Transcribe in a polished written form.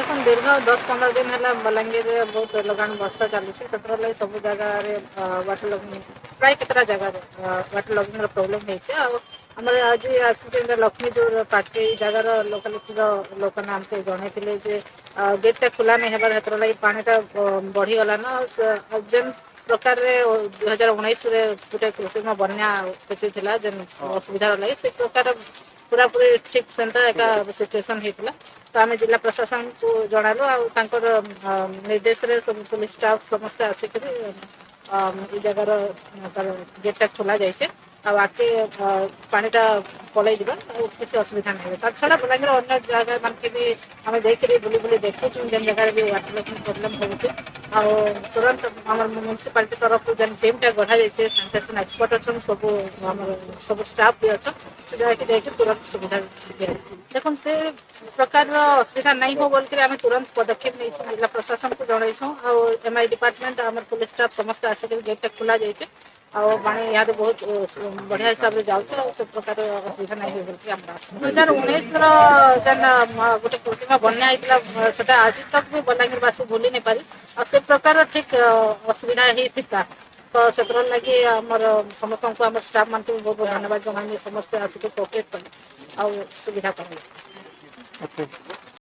ଦେଖନ୍ତୁ, ଦୀର୍ଘ 10-15 ଦିନ ହେଲା ବଲାଙ୍ଗୀରରେ ବହୁତ ଲଗାଣ ବର୍ଷା ଚାଲିଛି। ସେଥିର ଲାଗି ସବୁ ଜାଗାରେ ୱାଟର ଲଗିଂ, ପ୍ରାୟ କେତେଟା ଜାଗାରେ ୱାଟର ଲଗିଂର ପ୍ରୋବ୍ଲେମ୍ ହେଇଛି। ଆଉ ଆମର ଆଜି ଆସିଛି ଏଇଟା ଲକ୍ଷ୍ମୀ ଯୋଉ ପାଖେ, ଏଇ ଜାଗାର ଲୋକାଲିଟିର ଲୋକମାନେ ଆମକୁ ଜଣେଇଥିଲେ ଯେ ଗେଟ୍ଟା ଖୋଲା ନାଇଁ ହେବାର, ହେଥିର ଲାଗି ପାଣିଟା ବଢିଗଲାନ। ଆଉ ଯେନ୍ ପ୍ରକାରରେ 2019ରେ ଗୋଟେ କୃତ୍ରିମ ବନ୍ୟା କିଛି ଥିଲା, ଯେନ୍ ଅସୁବିଧାର ଲାଗି, ସେ ପ୍ରକାର ପୁରାପୁରି ଠିକ୍ ସେନ୍ତା ଏକା ସିଚୁଏସନ୍ ହେଇଥିଲା। ତ ଆମେ ଜିଲ୍ଲା ପ୍ରଶାସନକୁ ଜଣାଲୁ ଆଉ ତାଙ୍କର ନିର୍ଦ୍ଦେଶରେ ସବୁ ପୋଲିସ ଷ୍ଟାଫ୍ ସମସ୍ତେ ଆସିକରି ଏଇ ଜାଗାର ତାର ଗେଟ୍ଟା ଖୋଲା ଯାଇଛି ଆଉ ଆଗକେ ପାଣିଟା ପଳେଇ ଯିବା ଆଉ କିଛି ଅସୁବିଧା ନାହିଁ। ତା ଛଡ଼ା ବଲାଙ୍ଗୀର ଅନ୍ୟ ଜାଗା ମାନକେ ବି ଆମେ ଯାଇକରି ବୁଲି ବୁଲି ଦେଖୁଛୁ, ଯେନ୍ ଜାଗାରେ ବି ୱାଟର ଲଗିଂ ପ୍ରୋବ୍ଲେମ୍ ହେଉଛି। ଆଉ ତୁରନ୍ତ ଆମର ମ୍ୟୁନିସିପାଲିଟି ତରଫରୁ ଯେନ୍ ଟିମ୍ଟା ଗଢ଼ା ଯାଇଛି, ସାନିଟେସନ୍ ଏକ୍ସପର୍ଟ ଅଛନ୍, ସବୁ ଆମର ସବୁ ଷ୍ଟାଫ୍ ବି ଅଛନ୍, ସେ ଜାଗାକେ ଯାଇକି ତୁରନ୍ତ ସୁବିଧା ଦିଆଯିବ। ଦେଖୁନ୍, ସେ ପ୍ରକାରର ଅସୁବିଧା ନାଇଁ ହଉ ବୋଲିକିରି ଆମେ ତୁରନ୍ତ ପଦକ୍ଷେପ ନେଇଛୁ, ଜିଲ୍ଲା ପ୍ରଶାସନକୁ ଜଣେଇଛୁ ଆଉ ଏମ୍ଆଇ ଡିପାର୍ଟମେଣ୍ଟ, ଆମର ପୋଲିସ ଷ୍ଟାଫ୍ ସମସ୍ତେ ଆସିକରି ଗେଟ୍ଟା ଖୋଲା ଯାଇଛି ଆଉ ପାଣି ଇହାଦେ ବହୁତ ବଢିଆ ହିସାବରେ ଯାଉଛି ଆଉ ସେ ପ୍ରକାର ଅସୁବିଧା ନାହିଁ ହୁଏ ବୋଲିକି ଆମର ଆଶା। 2019ର ଯେନ୍ ଗୋଟେ କୃତ୍ରିମ ବନ୍ୟା ହେଇଥିଲା, ସେଟା ଆଜି ତକ୍ ବି ବଲାଙ୍ଗୀରବାସୀ ଭୁଲି ନାଇଁ ପାରି। ଆଉ ସେ ପ୍ରକାର ଠିକ ଅସୁବିଧା ହେଇଥିଲା। ତ ସେଥିର ଲାଗି ଆମର ସମସ୍ତଙ୍କୁ, ଆମର ଷ୍ଟାଫ୍ ମାନଙ୍କୁ ବି ବହୁତ ବହୁତ ଧନ୍ୟବାଦ ଜଣାଇଲି। ସମସ୍ତେ ଆସିକି କୋଅପରେଟ୍ କଲେ ଆଉ ସୁବିଧା କରାଯାଇଛି।